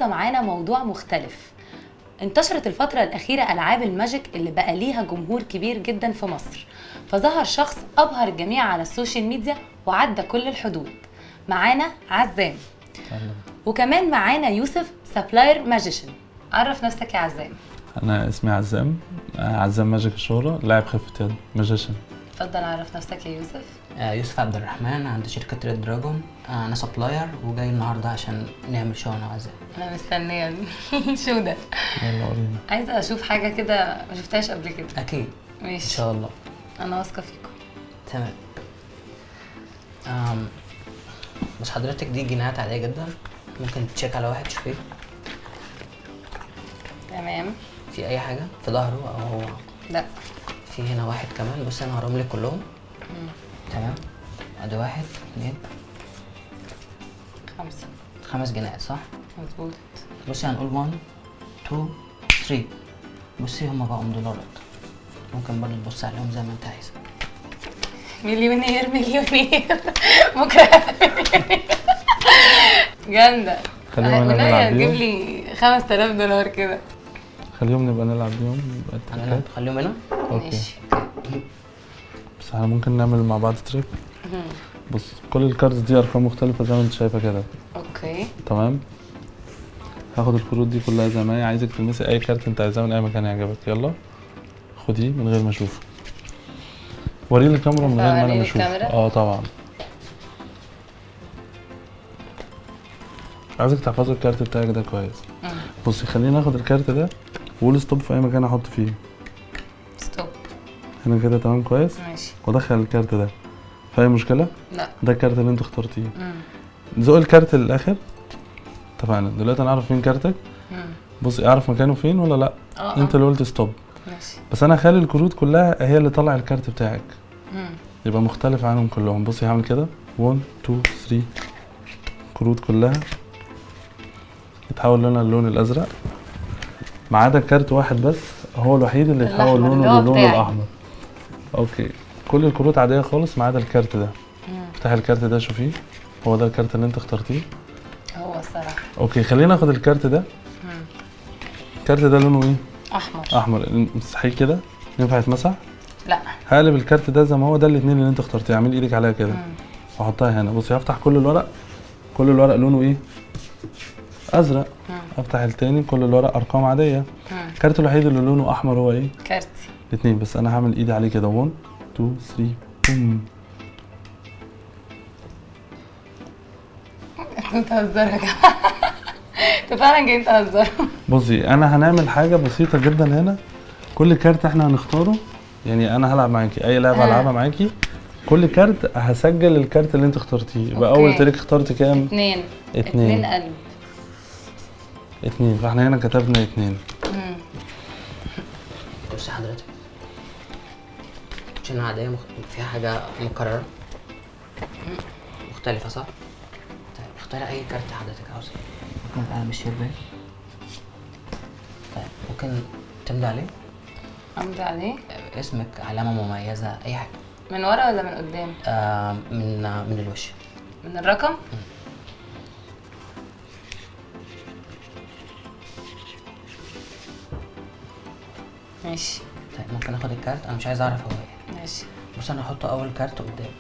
النهارده معانا موضوع مختلف. انتشرت الفترة الأخيرة ألعاب ال magic اللي بقى ليها جمهور كبير جدا في مصر، فظهر شخص أبهر الجميع على ال social media وعدى كل الحدود. معانا عزام، وكمان معانا يوسف supplier magician. عرف نفسك يا عزام. انا اسمي عزام، عزام magic الشهرة، لاعب خفة يد magician. اتفضل عرف نفسك يا يوسف. يوسف عبد الرحمن، عند شركة Red Dragon. أنا supplier وجاي النهاردة عشان نعمل show أنا وعزام. أنا مستنية ال show ده. يلا ورينا. عايزة أشوف حاجة كده ما شفتهاش قبل كده. أكيد. ماشي. إن شاء الله. أنا واثقة فيكم. تمام. بس حضرتك دي جنيهات عادية جدا، ممكن ت check على واحد تشوفيه. تمام. في أي حاجة في ظهره أو هو؟ لا. في هنا واحد كمان. بص أنا هرملك كلهم. تمام. ادي واحد، اتنين، خمسة. 5 جنيهات صح؟ مظبوط. بصي هنقول 1 2 3. بصي هما بقوا دولارات، ممكن برضه تبص عليهم زي ما انت عايزة. مليونير مليونير بكرة جامدة. خليهم نلعب والنبي هتجيب بيهم. لي $5000 كده. خليهم نبقى نلعب بيهم، يبقى تريكات. خليهم هنا. okay. ماشي. بس احنا ممكن نعمل مع بعض trick. بص كل ال cards دي ارقام مختلفة زي ما انت شايفة كده. okay. تمام. هاخد الكروت دي كلها زي ما هي، عايزك تلمسي اي كارت انت عايزاه من اي مكان يعجبك. يلا خديه من غير ما اشوفه. وريني الكاميرا من غير ما انا أوريني ما اشوفه. الكاميرا؟ اه طبعا. عايزك تحفظي الكارت بتاعك ده كويس. بصي خليني اخد الكارت ده وقول stop في اي مكان احط فيه. stop. هنا كده. تمام كويس. ماشي. وادخل الكارت ده. في اي مشكلة؟ لا. ده الكارت اللي انت اخترتيه. زق الكارت للاخر. اتفقنا. دلوقتي انا اعرف فين كارتك. بصي اعرف مكانه فين ولا لا؟ انت اللي قلت stop. ماشي. بس انا هخلي الكروت كلها هي اللي طلع الكارت بتاعك. يبقى مختلف عنهم كلهم. بصي هعمل كده 1 2 3. الكروت كلها يتحول لونها اللون الازرق، ما عدا كارت واحد بس هو الوحيد اللي يتحول الأحمر لونه اللي هو للون بتاعي. الاحمر. okay. كل الكروت عادية خالص ما عدا الكارت ده. افتحي الكارت ده شوفيه، هو ده الكارت اللي انت اخترتيه. هو الصراحة. okay خلينا ناخد الكارت ده. الكارت ده لونه ايه؟ احمر. احمر. امسحيه كده. ينفع يتمسح؟ لا. هقلب الكارت ده زي ما هو، ده الاثنين اللي انت اخترتيه. اعملي ايدك عليها كده واحطها هنا. بصي هفتح كل الورق. كل الورق لونه ايه؟ ازرق. افتح التاني، كل الورق ارقام عادية. الكارت الوحيد اللي لونه احمر هو ايه؟ كارتي. الاثنين. بس انا هعمل ايدي عليه كده 1 2 3 بوم. انتوا بتهزروا يا جماعة. انتوا فعلا جايين تهزروا. بصي انا هنعمل حاجة بسيطة جدا هنا. كل كارت احنا هنختاره، يعني انا هلعب معاكي اي لعبه هلعبها معاكي، كل كارت هسجل الكارت اللي انت اخترتيه. يبقى اول trick اخترت كام؟ 2. 2. 2 قلب. 2. فاحنا هنا كتبنا 2. بصي حضرتك عشان عادية فيها حاجة مكررة مختلفة صح؟ طيب اختاري أي كارت حضرتك عاوزاه. ممكن القلم الشربات. طيب ممكن تمضي عليه؟ أمضي عليه؟ اسمك، علامة مميزة، أي حاجة. من ورا ولا من قدام؟ من الوش. من الرقم؟ ماشي. طيب ممكن اخد الكارت؟ انا مش عايز اعرف هو ايه. ماشي. بص انا هحط اول كارت قدام.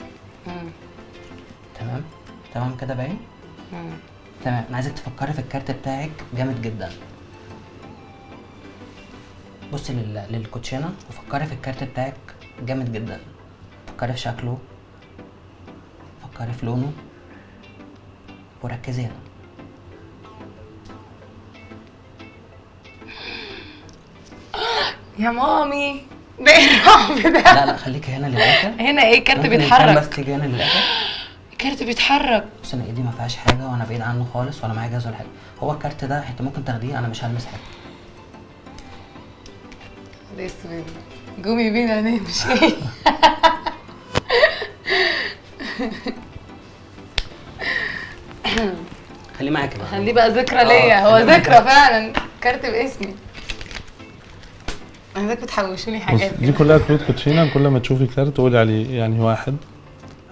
تمام تمام كده باين؟ تمام. انا عايزك تفكري في الكارت بتاعك جامد جدا. بصي للكوتشينه وفكري في الكارت بتاعك جامد جدا. فكري في شكله، فكري في لونه، وركزي هنا. يا مامي ده ايه الرعب ده؟ لا لا خليكي هنا للاخر. هنا ايه؟ الكارت ممكن بيتحرك. بس تيجي هنا للاخر. الكارت بيتحرك. بص انا ايدي ما فيهاش حاجة وانا بعيد عنه خالص، ولا معايا جهاز ولا حاجة. هو الكارت ده انت ممكن تاخديه، انا مش هلمس حاجة. ده اسود قومي بينا نمشي. خليه معاكي بقى. خليه بقى ذكرى ليا. هو ذكرى فعلا، كارت باسمي. عايزاكوا تحوشوا لي حاجات. دي كلها كروت كوتشينه، كل ما تشوفي كارت قولي عليه. يعني واحد،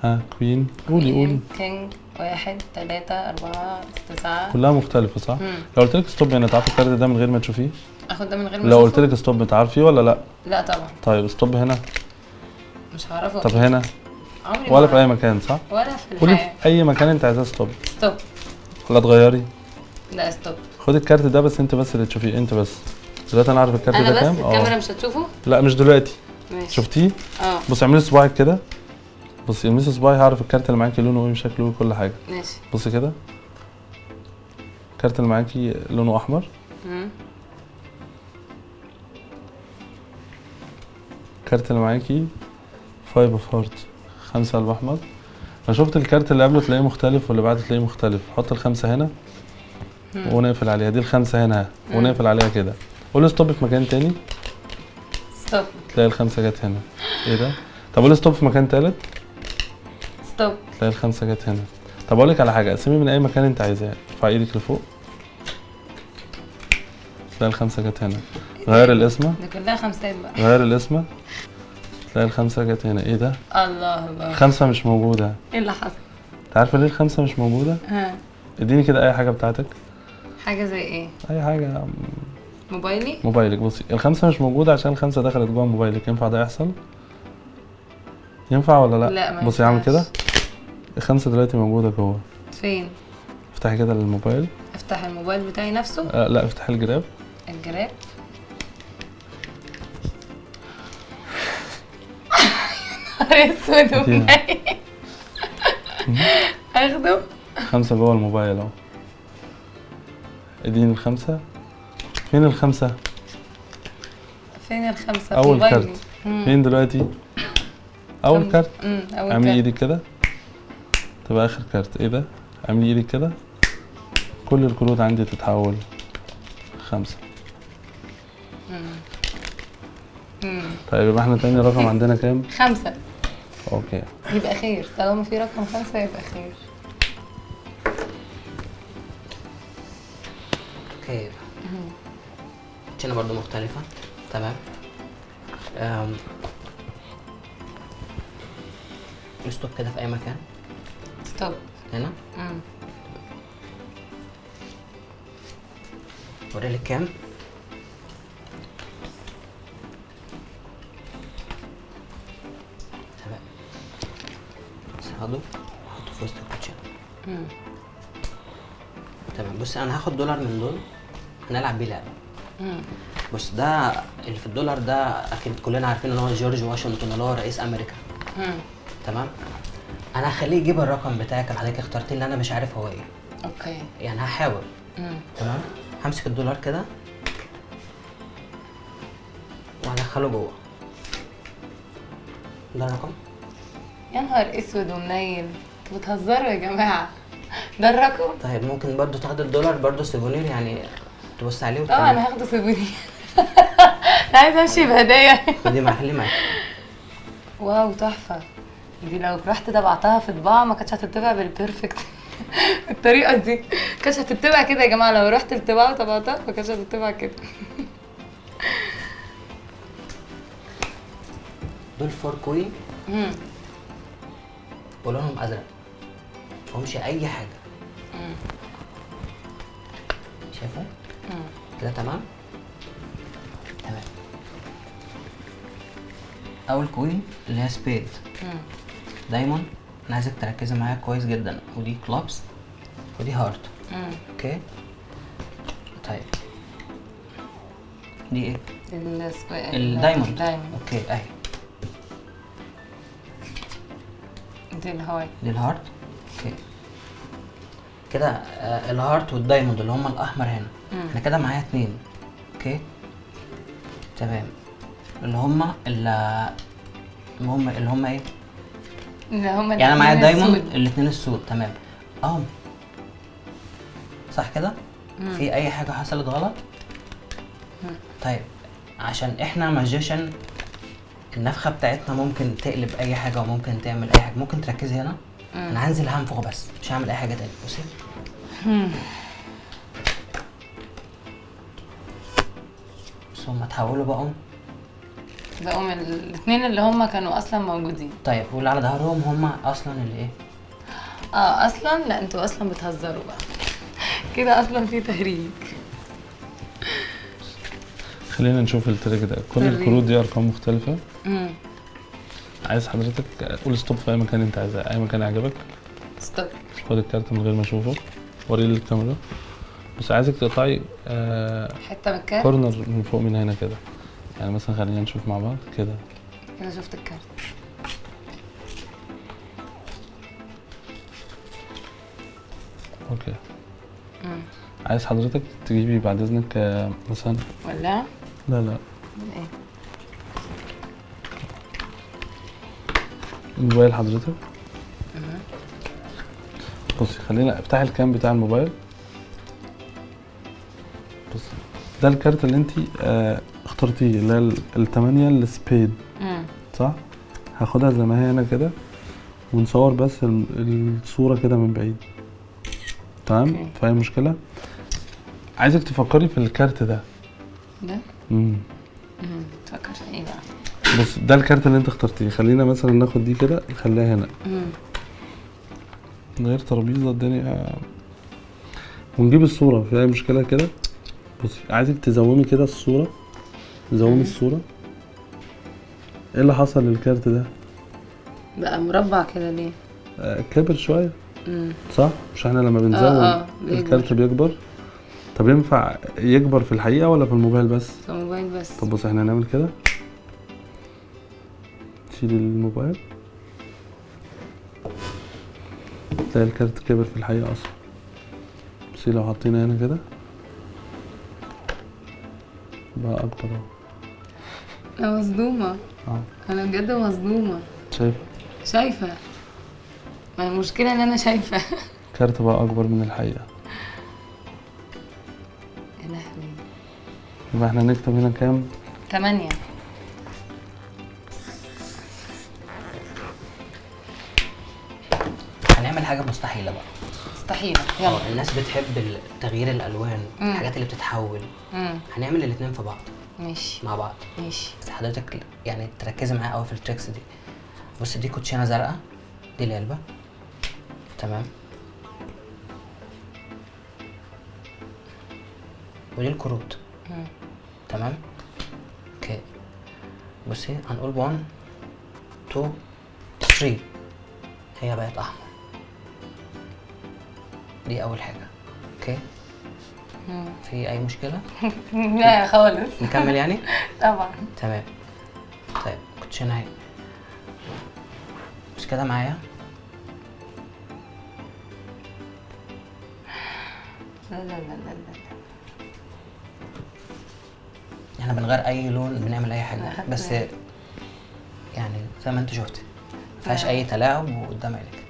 ها queen، قولي قولي. king. 1 3 4 9. كلها مختلفة صح؟ لو قلت لك stop هنا تعرفي الكارت ده من غير ما تشوفيه؟ اخد ده من غير ما لو قلت لك stop تعرفيه ولا لا؟ لا طبعا. طيب stop هنا مش هعرفه. طب هنا عمري ولا في اي مكان صح؟ ولا في قولي الحياة. في اي مكان انت عايزاه stop. stop. ولا تغيري؟ لا stop. خدي الكارت ده بس، انت بس اللي تشوفيه، انت بس. دلوقتي انا عارف الكارت ده كام. انا بس الكاميرا مش هتشوفه؟ لا مش دلوقتي. ماشي. شفتيه؟ بصي اعملي صباعك كده. بصي المسي صباعي هعرف الكارت اللي معاكي لونه ايه وشكله ايه وكل حاجة. ماشي. بصي كده. الكارت اللي معاكي لونه احمر. الكارت اللي معاكي 5 of heart، 5 قلب احمر. لو شفت الكارت اللي قبله تلاقيه مختلف واللي بعده تلاقيه مختلف. حط الخمسة هنا ونقفل عليها، دي الخمسة هنا ونقفل عليها كده. قول stop في مكان تاني. stop. تلاقي الخمسة جت هنا. ايه ده؟ طب قول stop في مكان تالت. stop. تلاقي الخمسة جت هنا. طب اقول لك على حاجة، قسمي من اي مكان انت عايزاه، ارفعي ايدك لفوق. تلاقي الخمسة جت هنا. غير القسمة. دي كلها خمسات بقى. غير القسمة. تلاقي الخمسة جت هنا. ايه ده؟ الله الله. الخمسة مش موجودة. ايه اللي حصل؟ انت عارفة ليه الخمسة مش موجودة؟ ها. اديني كده أي حاجة بتاعتك. حاجة زي ايه؟ أي حاجة. موبايلي؟ موبايلك. بصي الخمسة مش موجودة عشان الخمسة دخلت جوه موبايلك. ينفع ده يحصل؟ ينفع ولا لا؟ لا ما بصي اعمل كده. الخمسة دلوقتي موجودة جوه. فين؟ افتحي كده الموبايل. افتح الموبايل بتاعي نفسه؟ لا افتحي الجراب. الجراب. يا نهار اسود ومنيل. اخده؟ خمسة جوه الموبايل اهو. اديني الخمسة. فين الخمسة؟ فين الخمسة؟ أول كارت. فين دلوقتي؟ أول كارت. أول اعملي كارت. ايدك كده. تبقى آخر كارت. إيه ده؟ اعملي ايدك كده. كل الكروت عندي تتحول 5. طيب يبقى احنا تاني رقم عندنا كام؟ 5. okay. يبقى خير، طالما في رقم 5 يبقى خير. okay. كوتشينة برضو مختلفة. تمام. stop كده في أي مكان. stop. هنا. وريلك كام؟ تمام. بس هاخده وأحطه في وسط الكوتشينة. تمام. بص أنا هاخد دولار من دول هنلعب بيه لعبة. بص ده اللي في الدولار ده اكيد كلنا عارفين ان هو جورج واشنطن اللي هو رئيس امريكا. تمام. انا هخليه يجيب الرقم بتاعك اللي حضرتك اخترتيه اللي انا مش عارف هو ايه. okay. يعني هحاول. تمام. همسك الدولار كده وهدخله جوه. ده الرقم. يا نهار اسود ومنيل، انتوا بتهزروا يا جماعة. ده الرقم؟ طيب ممكن برضو تاخد الدولار برضو souvenir يعني تبص عليه وتكمل. انا هاخده souvenir. انا عايزه امشي بهدايا. خدي معاك، خلي معاك. wow تحفة دي، لو رحت طبعتها في طباعه ما كانتش هتطبع بال perfect الطريقة دي، ما كانتش هتطبع كده يا جماعة. لو رحت الطباعة وطبعتها ما كانتش هتطبع كده. دول four queen ولونهم ازرق، مفيهمش اي حاجة. شايفه؟ كده تمام؟ تمام. اول queen اللي هي spade diamond، انا عايزك تركزي معايا كويس جدا، ودي clubs ودي heart. okay. طيب دي ايه؟ ال diamond. okay اهي دي ال heart. دي ال heart. okay كده ال heart وال diamond اللي هما الاحمر هنا. انا كده معايا 2. okay تمام. اللي هما اللي هما ايه؟ اللي هما يعني انا معايا diamond الاثنين السود. تمام اهو صح كده؟ في اي حاجة حصلت غلط؟ طيب عشان احنا magician النفخة بتاعتنا ممكن تقلب اي حاجة وممكن تعمل اي حاجة. ممكن تركزي هنا. انا هنزل هنفخ بس مش هعمل اي حاجة تاني. بصي بس هما اتحولوا بقوا الاثنين اللي هما كانوا اصلا موجودين. طيب واللي على ظهرهم هما اصلا اللي ايه؟ اصلا لا انتوا اصلا بتهزروا بقى كده، اصلا في تهريج. خلينا نشوف ال trick ده. كل الكروت دي ارقام مختلفة. عايز حضرتك قول stop في اي مكان انت عايزاه، اي مكان يعجبك. stop. خد الكارت من غير ما اشوفه، وريه للكاميرا. بس عايزك تقطعي حتة من الكارت، corner من فوق من هنا كده. يعني مثلا خلينا نشوف مع بعض كده. كده شفت الكارت. okay. عايز حضرتك تجيبي بعد اذنك مثلا ولا لا لا ايه الموبايل حضرتك. بصي خلينا افتحي ال cam بتاع الموبايل. بصي ده الكارت اللي انت اخترتيه اللي هي الثمانية ال spade. صح؟ هاخدها زي ما هي هنا كده ونصور بس الصورة كده من بعيد. تمام؟ في أي مشكلة؟ عايزك تفكري في الكارت ده. ده؟ تفكر في ايه بقى؟ بص ده الكارت اللي انت اخترتيه، خلينا مثلا ناخد دي كده نخليها هنا. من غير ترابيزة الدنيا، ونجيب الصورة. في أي مشكلة كده؟ بصي عايزك تزومي كده الصورة، زومي الصورة. ايه اللي حصل للكارت ده؟ بقى مربع كده ليه؟ كبر شوية. صح؟ مش احنا لما بنزوم الكارت بيكبر؟ طب ينفع يكبر في الحقيقة ولا في الموبايل بس؟ في الموبايل بس. طب بص احنا هنعمل كده، شيل الموبايل، تلاقي الكارت كبر في الحقيقة أصلا. بصي لو حطينا هنا كده بقى أكبر أهو. أنا مصدومة. أنا بجد مصدومة. شايفة؟ شايفة. ما المشكلة إن أنا شايفة. الكارت بقى أكبر من الحقيقة. يا لهوي. يبقى احنا هنكتب هنا كام؟ 8. هنعمل حاجة مستحيلة بقى. مستحيلة، يلا. الناس بتحب تغيير الألوان، الحاجات اللي بتتحول. هنعمل الاتنين في بعض. ماشي. مع بعض. ماشي. بس حضرتك يعني تركزي معايا قوي في ال tricks دي. بصي دي كوتشينة زرقاء، دي العلبة. تمام. ودي الكروت. تمام. okay. بصي هنقول 1 2 3، هي بقت احمر. دي اول حاجة. okay. في اي مشكلة؟ لا خالص. نكمل يعني؟ طبعا. تمام. طيب كوتشينة اهي. بص كده معايا. لا لا لا لا لا، احنا بنغير اي لون، بنعمل اي حاجة، بس يعني زي ما انت شفتي مفيهاش اي تلاعب وقدام عينك.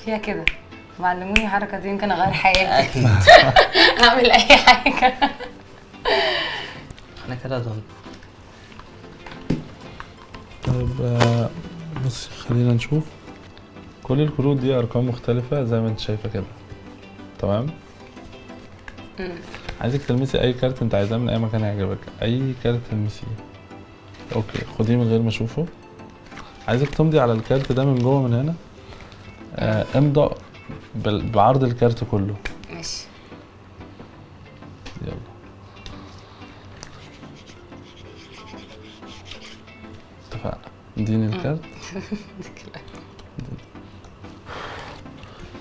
هي كده. علموني الحركة دي يمكن اغير حياتي. اكيد. اعمل اي حاجة. انا كده done. طيب بصي خلينا نشوف. كل الكروت دي ارقام مختلفة زي ما انت شايفه كده. تمام؟ عايزك تلمسي اي كارت انت عايزاه من اي مكان يعجبك، اي كارت تلمسيه. okay خديه من غير ما اشوفه. عايزك تمضي على الكارت ده من جوه من هنا. امضى بعرض الكارت كله. ماشي. يلا. اتفقنا. اديني الكارت.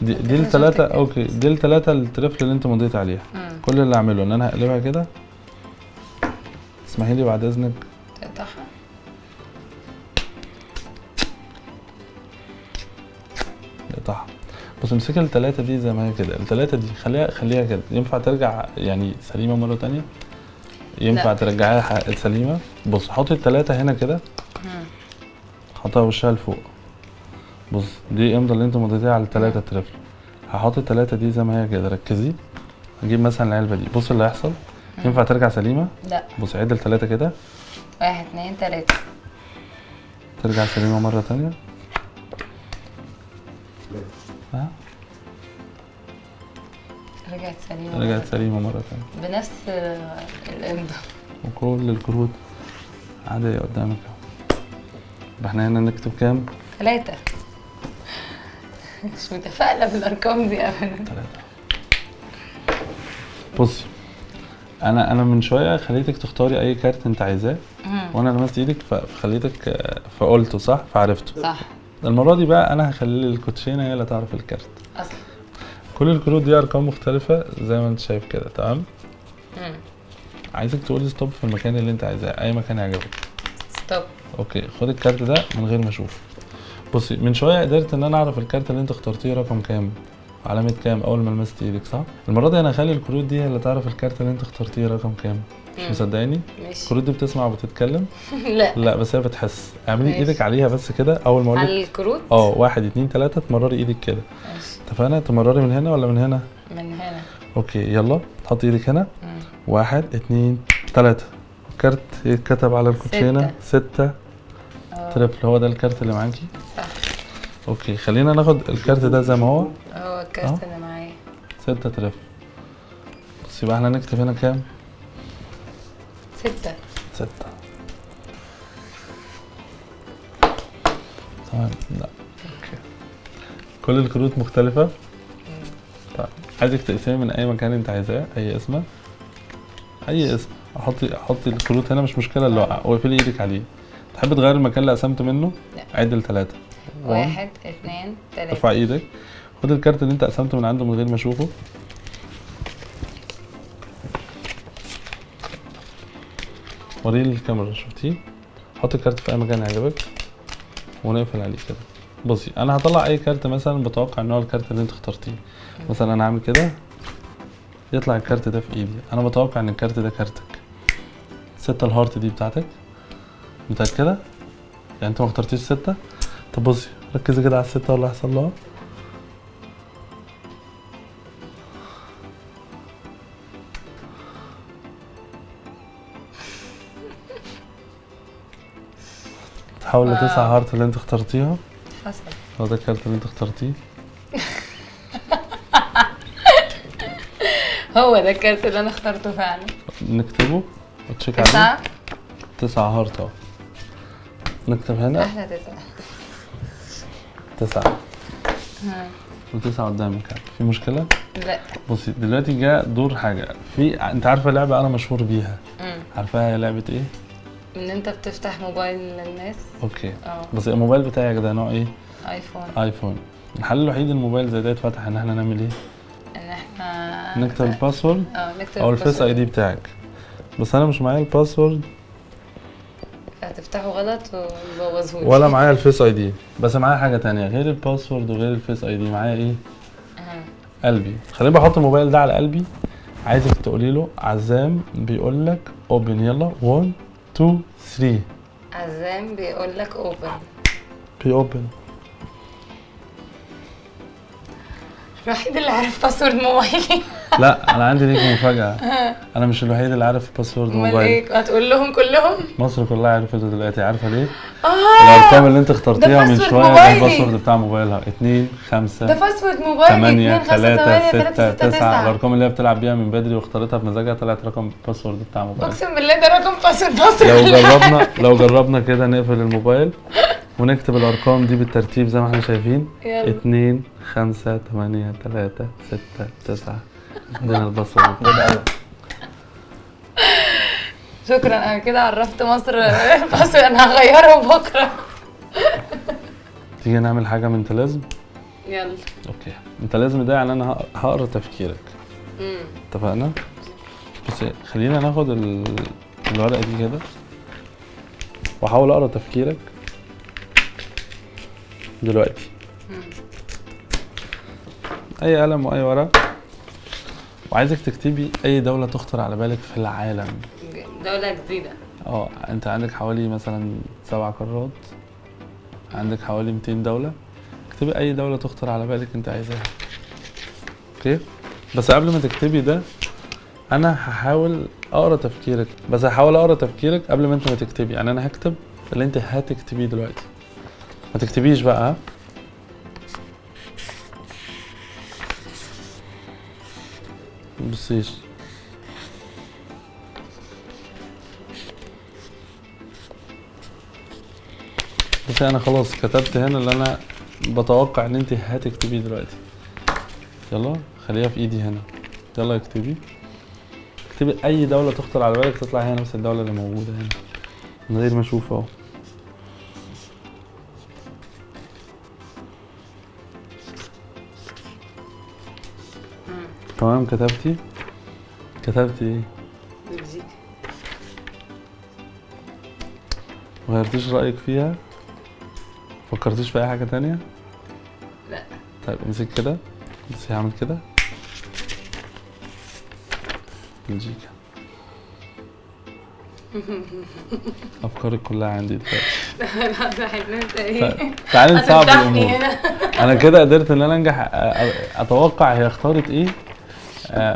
دي الثلاثة. okay دي الثلاثة ال trifle اللي انت مضيت عليها. كل اللي اعمله ان انا هقلبها كده. اسمحي لي بعد اذنك. تقطعها. نقطعها. بص امسكي الثلاثة دي زي ما هي كده، الثلاثة دي خليها كده. ينفع ترجع يعني سليمة مرة ثانية؟ ينفع ترجعيها سليمة؟ بص حطي الثلاثة هنا كده. حطها وشها لفوق. بص دي الامضه اللي انت مضيتيها على الثلاثة trifle. هحط الثلاثة دي زي ما هي كده، ركزي. هجيب مثلا العلبة دي، بص اللي هيحصل. ينفع ترجع سليمة؟ لا. بص عد الثلاثة كده. 1 2 3. ترجع سليمة مرة ثانية. ها؟ رجعت سليمة. رجعت سليمة مرة ثانية بنفس الامضه. وكل الكروت عادية قدامك اهو. يبقى احنا هنا نكتب كام؟ 3. مش متفائلة بالارقام دي ابدا. 3. بصي انا من شوية خليتك تختاري اي كارت انت عايزاه، وانا لمست ايدك فخليتك فقلته صح، فعرفته صح. المرة دي بقى انا هخلي الكوتشينه هي اللي تعرف الكارت اصلا. كل الكروت دي ارقام مختلفة زي ما انت شايف كده، تمام؟ عايزك تقولي stop في المكان اللي انت عايزاه، اي مكان يعجبك. stop. okay، خد الكارت ده من غير ما اشوف. بصي من شوية قدرت ان انا اعرف الكارت اللي انت اخترتيه رقم كام، علامة كام، اول ما لمست ايدك صح؟ المرة دي انا هخلي الكروت دي هي اللي تعرف الكارت اللي انت اخترتيه رقم كام. مش مصدقاني؟ ماشي. الكروت دي بتسمع وبتتكلم؟ لا لا، بس هي بتحس. اعملي ايدك عليها بس كده اول ما اقول لك على الكروت. 1 2 3 تمرري ايدك كده. ماشي، اتفقنا؟ تمرري من هنا ولا من هنا؟ من هنا. okay يلا، حطي ايدك هنا. 1 2 3. كارت يتكتب على الكوتشينه 6 triple. هو ده الكارت اللي معاكي؟ صح. okay خلينا ناخد الكارت ده زي ما هو. هو الكارت اللي معايا 6 triple. بصي بقى احنا هنكتب هنا كام؟ 6. 6. تمام. لا okay، كل الكروت مختلفة. طيب عايزك تقسمي من اي مكان انت عايزاه، اي اسمه، اي اسم. احطي الكروت هنا مش مشكلة، اللي وقع واقفلي ايدك عليه. تحب تغير المكان اللي قسمت منه؟ لا. عد ل3. 1 2 3. ارفع ايدك، خد الكارت اللي انت قسمته من عنده من غير ما اشوفه. وريه للكاميرا، شفتيه؟ حط الكارت في اي مكان يعجبك ونقفل عليه كده. بصي انا هطلع اي كارت مثلا بتوقع ان هو الكارت اللي انت اخترتيه. مثلا انا هعمل كده يطلع الكارت ده في ايدي، انا بتوقع ان الكارت ده كارتك. 6 ال heart دي بتاعتك، متأكدة؟ يعني انت ما اخترتيش 6؟ طب بصي ركزي كده على ال6 واللي هيحصل لها. تحول ل9 heart اللي انت اخترتيها. حصل. هو ده الكارت اللي انت اخترتيه. هو ده الكارت اللي انا اخترته فعلا. نكتبه و check عليه. 9 heart اهو. نكتب هنا احلى 9. 9 و9 قدامك، في مشكلة؟ لا. بصي دلوقتي جاء دور حاجة، في انت عارفة لعبة أنا مشهور بيها. عارفاها لعبة إيه؟ إن أنت بتفتح موبايل للناس. okay. بس الموبايل بتاعك ده نوع إيه؟ iPhone. iPhone. الحل الوحيد الموبايل زي ده يتفتح إن إحنا نعمل إيه؟ إن إحنا نكتب ال password. نكتب أو ال Face ID بتاعك. بس أنا مش معايا ال password. هتفتحه غلط وتبوظهولي. ولا معايا ال Face ID، بس معايا حاجة تانية غير ال password وغير ال Face ID. معايا ايه؟ قلبي. خليني بحط الموبايل ده على قلبي. عايزك تقولي له عزام بيقول لك open. يلا 1 2 3. عزام بيقول لك open. بي open. الوحيد اللي عارف password موبايلي. لا انا عندي ليك مفاجأة. انا مش الوحيد اللي عارف password موبايلي. امال ايه؟ هتقول لهم كلهم؟ مصر كلها عرفته دلوقتي. عارفة ليه؟ الارقام اللي انت اخترتيها من شوية ده ال password بتاع موبايلها. 2 5 ده password موبايلي. 8 3 6 9. الارقام اللي هي بتلعب بيها من بدري واختارتها بمزاجها طلعت رقم password بتاع موبايلها. اقسم بالله ده رقم password مصر. لو جربنا كده نقفل الموبايل ونكتب الارقام دي بالترتيب زي ما احنا شايفين. 2 5 8 3 6 9. عندنا ال password. شكرا، انا كده عرفت مصر password، انا هغيره بكره. تيجي نعمل حاجة mentalism؟ يلا. okay، mentalism ده يعني انا هقرا تفكيرك. اتفقنا؟ بس خلينا ناخد الورقة دي كده واحاول اقرا تفكيرك دلوقتي. اي قلم واي ورقة، وعايزك تكتبي اي دولة تخطر على بالك في العالم. دولة جديدة؟ انت عندك حوالي مثلا 7 قارات، عندك حوالي 200 دولة. اكتبي اي دولة تخطر على بالك انت عايزاها. okay؟ بس قبل ما تكتبي ده انا هحاول اقرا تفكيرك، بس هحاول اقرا تفكيرك قبل ما انت ما تكتبي. يعني انا هكتب اللي انت هتكتبيه دلوقتي. ما تكتبيش بقى. بصيش. بس انا خلاص كتبت هنا اللي انا بتوقع ان انت هتكتبيه دلوقتي. يلا خليها في ايدي هنا، يلا اكتبي. اكتبي اي دولة تخطر على بالك تطلع هي نفس الدولة اللي موجودة هنا من غير ما اشوف اهو. تمام. كتبتي؟ كتبتي ايه؟ بلجيكا. مغيرتيش رأيك فيها؟ فكرتيش في أي حاجة تانية؟ لا. طيب امسك كده، بس هعمل كده. بلجيكا. أفكارك كلها عندي دلوقتي. لا ده انت ايه؟ تعالي نصعب الأمور. أنا كده قدرت إن أنا أنجح أتوقع هي اختارت إيه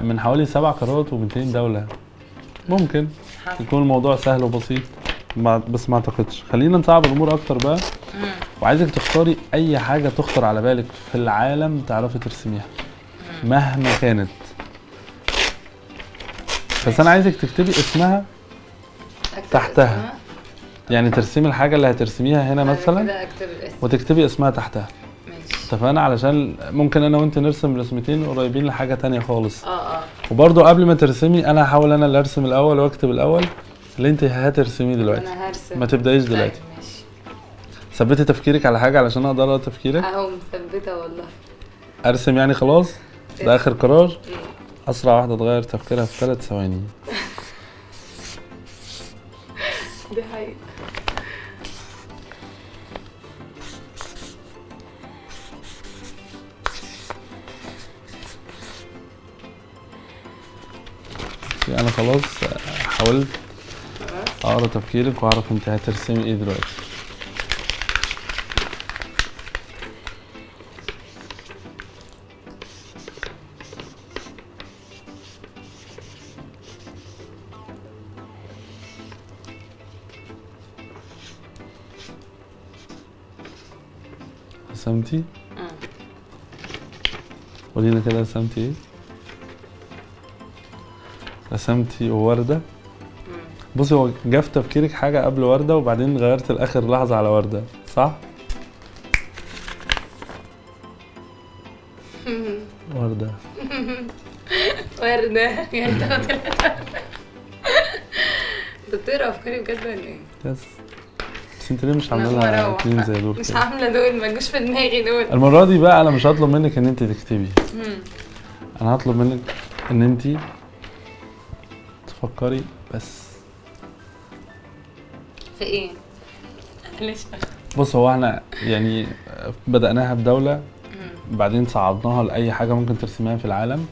من حوالي 7 قارات و200 دولة. ممكن يكون الموضوع سهل وبسيط بس ما اعتقدش. خلينا نصعب الامور اكتر بقى. وعايزك تختاري اي حاجة تخطر على بالك في العالم تعرفي ترسميها مهما كانت، بس انا عايزك تكتبي اسمها تحتها. يعني ترسمي الحاجة اللي هترسميها هنا مثلا وتكتبي اسمها تحتها. ماشي، اتفقنا؟ علشان ممكن انا وانت نرسم رسمتين قريبين لحاجة تانية خالص. وبرده قبل ما ترسمي انا هحاول انا اللي ارسم الاول واكتب الاول اللي انت هترسميه دلوقتي. انا هرسم، ما تبدايش دلوقتي. طيب ماشي. ثبتي تفكيرك على حاجة علشان اقدر اقرا تفكيرك. اهو مثبتة والله. ارسم يعني خلاص؟ ده اخر قرار؟ اسرع واحدة تغير تفكيرها في 3 ثواني. دي حقيقة. انا خلاص حاولت اقرا تفكيرك واعرف انت هترسمي ايه دلوقتي. رسمتي؟ قولينا كده رسمتي ايه؟ رسمتي وردة. بصي هو جه في تفكيرك حاجة قبل وردة وبعدين غيرت لآخر لحظة على وردة، صح؟ وردة. وردة يا انت انت بتقرا افكاري بجد ولا ايه؟ يس. بس انت ليه مش عامله لها 2 زي دول؟ مش عامله دول، ما جوش في دماغي دول. المرة دي بقى انا مش هطلب منك ان انت تكتبي. انا هطلب منك ان انت تفكري بس. في ايه؟ ليش؟ بص هو احنا يعني بدأناها بدولة، بعدين صعبناها لأي حاجة ممكن ترسميها في العالم،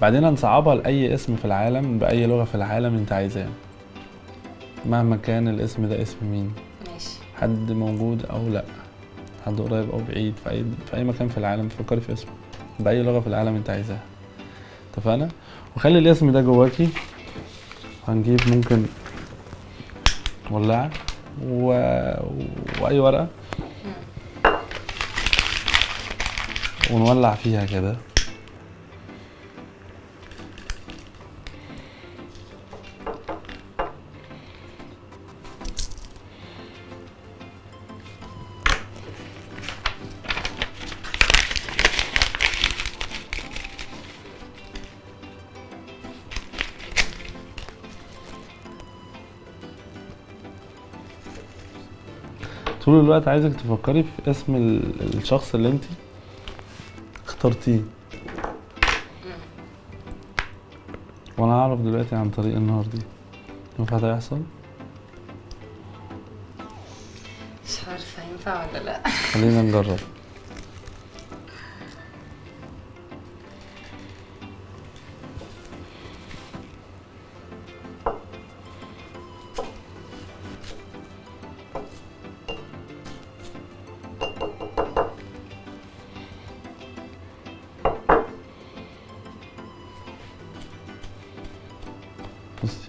بعدين هنصعبها لأي اسم في العالم بأي لغة في العالم انت عايزاه، مهما كان الاسم ده اسم مين. ماشي. حد موجود أو لأ، حد قريب أو بعيد، في أي مكان في العالم فكري في اسمه بأي لغة في العالم انت عايزاها. اتفقنا؟ وخلي الاسم ده جواكي. هنجيب ممكن ولاعة وأي ورقة ونولع فيها كده. طول الوقت عايزك تفكري في اسم الشخص اللي انت اخترتيه. وانا اعرف دلوقتي عن طريق النار دي. ينفع ده يحصل؟ مش عارفه ينفع ولا لا. خلينا نجرب. بصي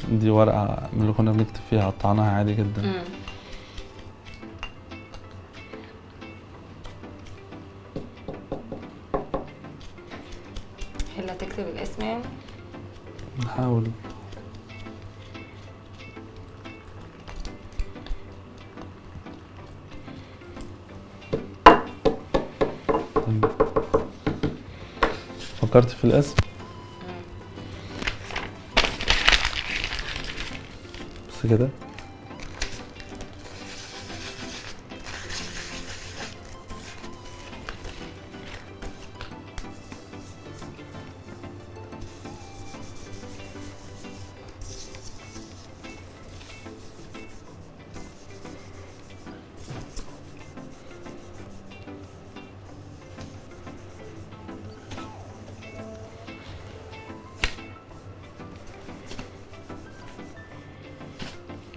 دي ورقة من اللي كنا بنكتب فيها، قطعناها عادي جدا. هي اللي هتكتب الاسم يعني؟ نحاول. فكرتي في الاسم؟ بس كده.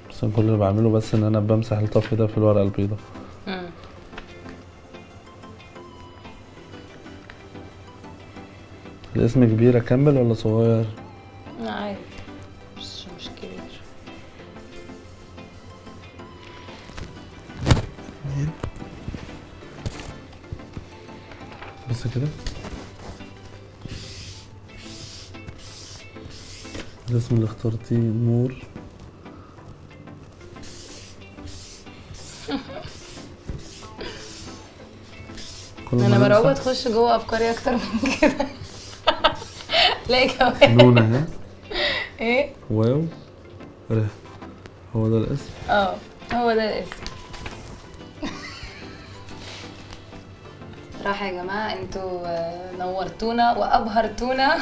بس كل اللي بعمله بس ان انا بمسح الطفل ده في الورقة البيضاء. الاسم كبير اكمل ولا صغير؟ لا عادي، مش كبير. بس كده. الاسم اللي اخترتيه نور. انا مرعوبه تخش جوه افكاري اكتر من كده. لاقي كمان نون اهي. ايه؟ واو ر. هو ده الاسم؟ اه هو ده الاسم. راح يا جماعة، انتوا نورتونا وابهرتونا.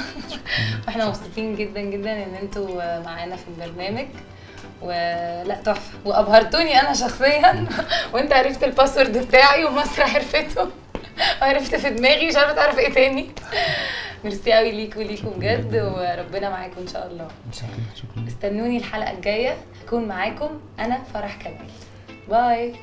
واحنا مبسوطين جدا جدا ان انتوا معانا في البرنامج، ولا تحفة، وابهرتوني انا شخصيا. وانت عرفت ال password بتاعي ومصر عرفته وعرفت في دماغي، مش عارفه تعرف ايه تاني. ميرسي قوي ليكوا ليكوا بجد، وربنا معاكم ان شاء الله. ان شاء الله. شكرا. استنوني الحلقة الجاية، هكون معاكم انا فرح كمال. باي.